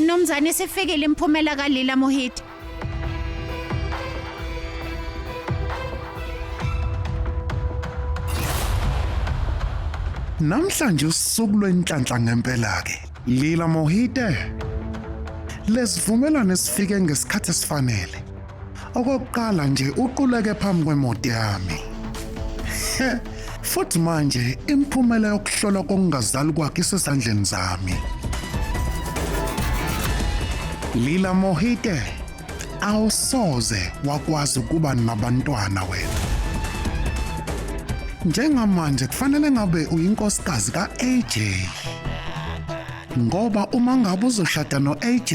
Mnumzane sifikile imphumela kaLila Mohit. Namhlanje usuku lwenhlanhla ngempela ke. Lila Mohite. Lesivumelwano esifike ngesikhathi esifanele. Okokuqala nje uquleke phambi kwemoto yami. Futhi manje imiphumela yokuhlolwa kokungazali kwakhe isesandleni zami. Lila Mohite, awusoze wakwazi ukuba nabantwana wena. Njengamanje kufanele ngabe uyinkosikazi ka-AJ. Ngoba uma ngabe uzoshada no-AJ,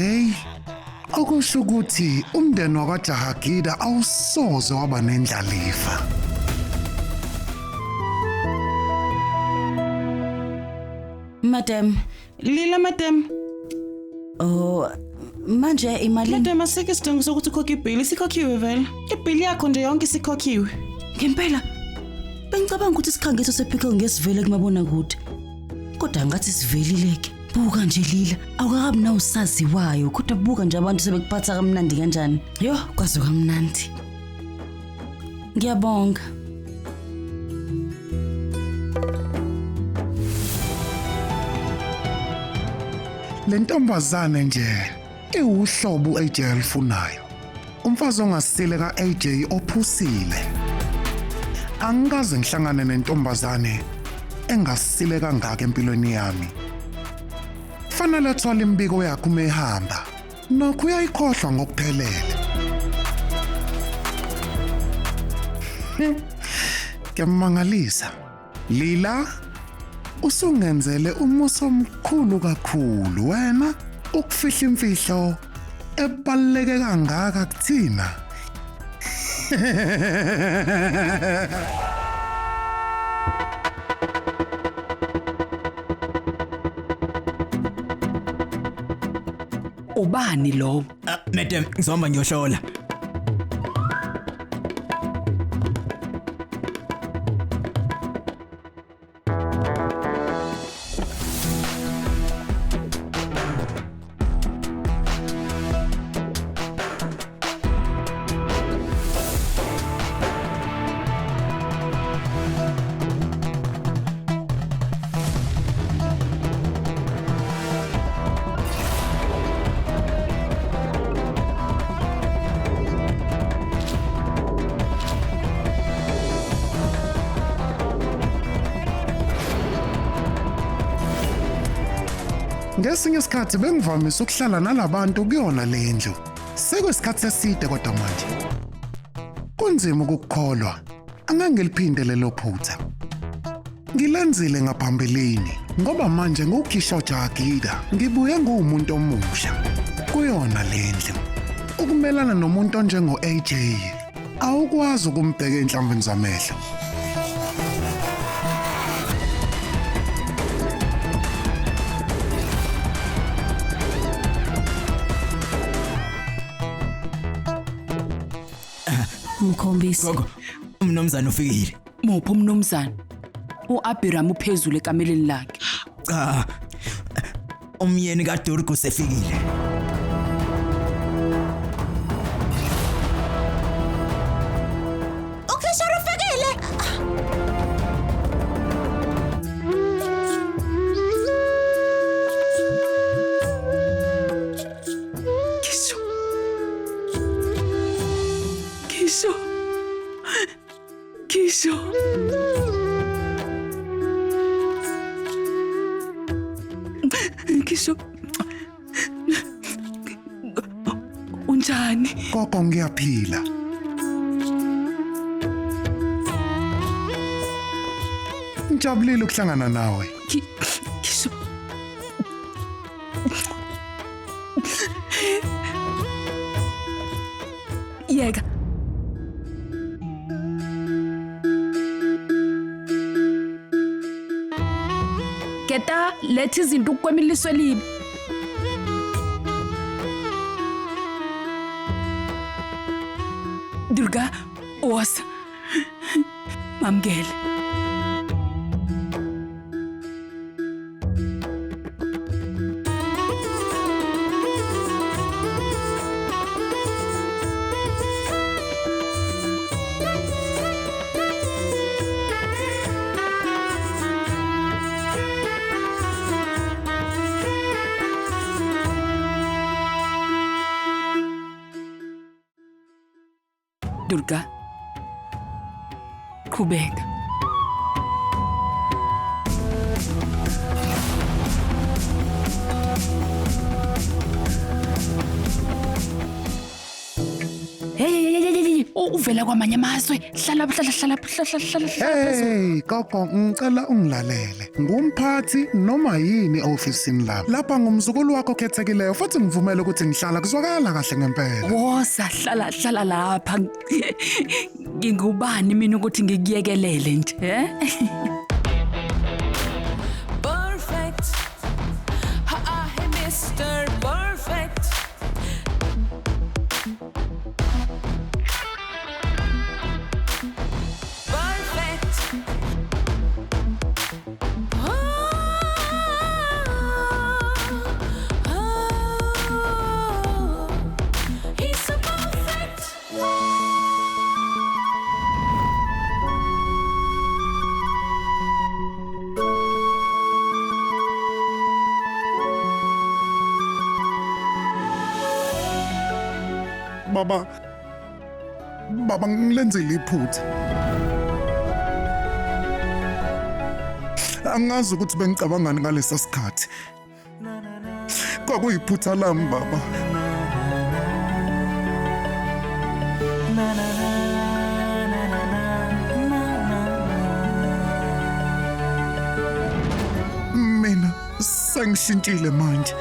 okusho ukuthi umndeni wakwaJahagida awusoze waba nendlalifa. Madam, Lila madam. Oh, manje imali Madam asikho isidingo sokuthi ukhokhe ibhili, isikhokhiwe vele. Ibhili yakho nje yonke isikhokhiwe. Ngempela bengicabanga ukuthi isikhangiso sepickle ngesivele kumabonakude. Kodwa ngathi sivelile ke. Buka nje Lila, awukakabi nawusaziwayo kodwa buka nje abantu sebekuphatha kamnandi kanjani. Yo, kwaze kamnandi. Ngiyabonga. Le ntombazane nje iwuhlobo u-AJ alufunayo. Umfazi ongasile ka-AJ ophusile. Angikaze ngihlangane nentombazane engasile kangaka empilweni yami. Fanele athwale imibiko yakhe uma ehamba. Nokho uyayikhohlwa ngokuphelele. Kuyamangalisa. Lila, usungenzele umusa omkhulu kakhulu wena ukufihla imfihlo ebaluleke kangaka kuthina. Ubani lowo? Madam, ngizohamba ngiyohlola. Ngesinye isikhathi bengivamise ukuhlala nalabantu kuyona le ndlu. Sekuyisikhathi eside kodwa manje. Kunzima ukukukholwa. Angeke ngiliphinde lelo phutha. Ngilenzile ngaphambilini ngoba manje nguKishore Jagida ngibuye nguwumuntu omusha kuyona le ndlu. Ukumelana nomuntu onjengo-AJ awukwazi ukumbheka ey'nhlamvini zamehlo. Mkhombisi. Gogo, umnumzane ufikile. Muphi umnumzane? U-Abiram uphezulu ekameleni lakhe. Cha. Umyeni kaDurgu sefikile. UKishore ufikile. Kisho. Kisho. Kisho. Kisho. Unjani? Gogo ngiyaphila. Ngijabulile ukuhlangana nawe. Kisho. Yeka. Geta letha izinto ukwemiliso elibi. Durga, woza. Mamukele. Durga. Qhubeka. Hey hey hey hey hey, uvela kwamanye amazwe. Hlala hlala hlala hlala hlala hlala. Hey gogo, ngicela ungilalele. Ngumphathi noma yini ofisini lami. Lapha ngumzukulu wakho okhethekileyo futhi ngivumele ukuthi ngihlala kuzwakala kahle ngempela. Woza hlala hlala lapha. Ngingubani mina ukuthi ngikuyekelele nje, eh? Perfect. Ha ah, hey, Mr. Perfect. Perfect. Ah, oh, he's so perfect. Baba, baba ngilenzile iphutha. Angazi ukuthi bengicabangani ngalesa sikhathi. Kwakuyiphutha lami baba. Mina sengishintshile manje.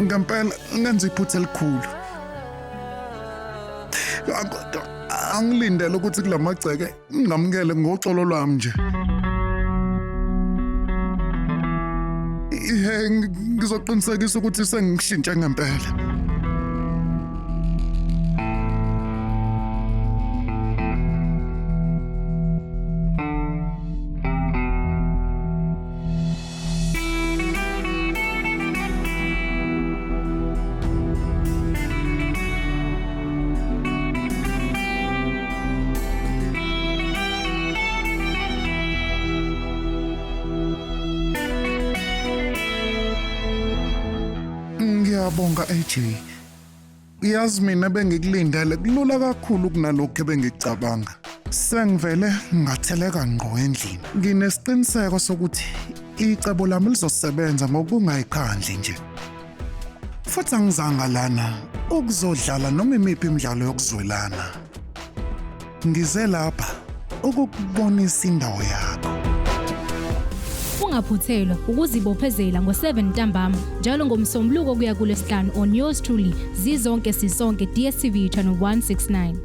Ngempela ngenza iphutha elikhulu. Angilindele ukuthi kulamagceke ngingamukele ngoxolo lwami nje. Ihe, ngizoqinisekisa ukuthi sengishintshe ngempela. Ngiyabonga AJ. Yazi mina bengikulindele kulula kakhulu kunalokho ebengikucabanga. Sengivele ngatheleka ngqo endlini. Nginesiqiniseko sokuthi icebo lami lizosebenza ngokungayikhandli nje. Futhi angizanga lana ukuzodlala noma imiphi imidlalo yokuzwelana. Ngize lapha ukukubonisa indawo yakho. Ungaphuthelwa ukuzibophezela ngo-7 ntambama njalo ngomsombuluko kuya kulesihlanu on yours truly, Zizonke Sisonke, DStv channel 169.